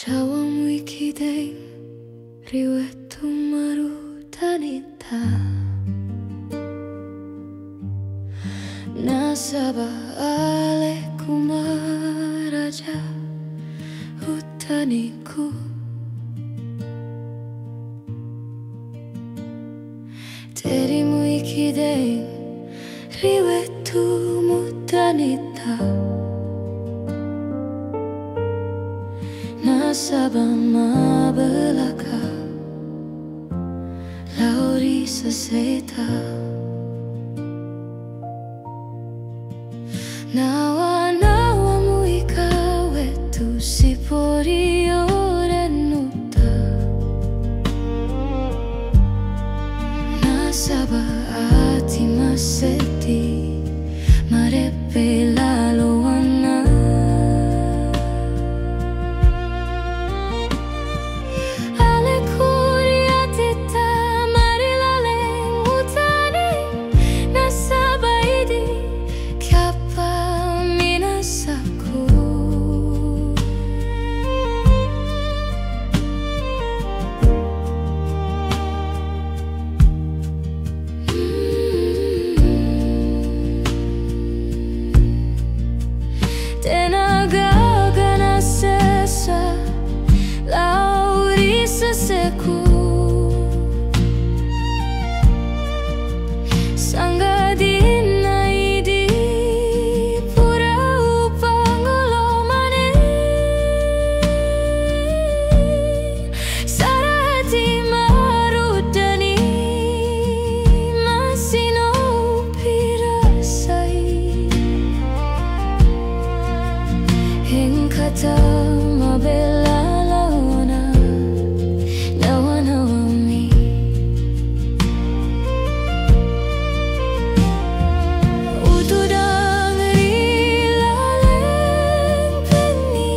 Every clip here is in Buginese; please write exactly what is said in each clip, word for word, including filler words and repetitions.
Cawa muikideng ri wettu marutanitta, nasaba alekku maraja uttaniku. Teri muikideng ri wettu muttanitta, nasaba mabelaka lao ri seseta. Nawa-nawa muika wettu sipori orennutta, nasaba ati masseddi mareppe lalowanna. Alekku ri atitta marilaleng uttani, nasaba idi kappa minasakku. Tena gaga nasesa lao ri seseku, sanggadinna idi pura upangolo maneng. Sarati maruddani masino pirasai, engkata mabela laona nawa-nawami. Utudang ri laleng penni,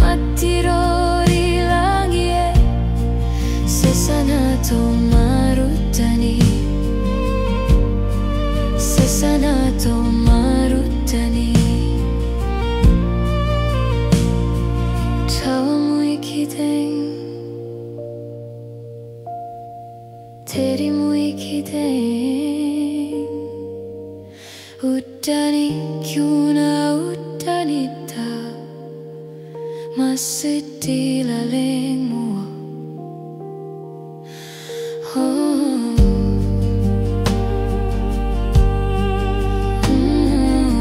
mattiro ri langie, sesana to maruttani, sesana to maruttani. Cawa muikideng, teri muikideng, uddani kiuna uddanitta, masseddi laleng mua. Oh. Mm.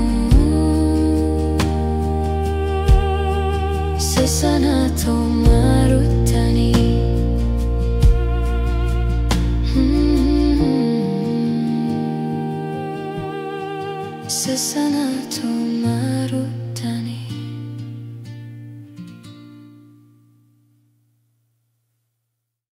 Sesana to maruttani. Mm. Sesana to maruttani.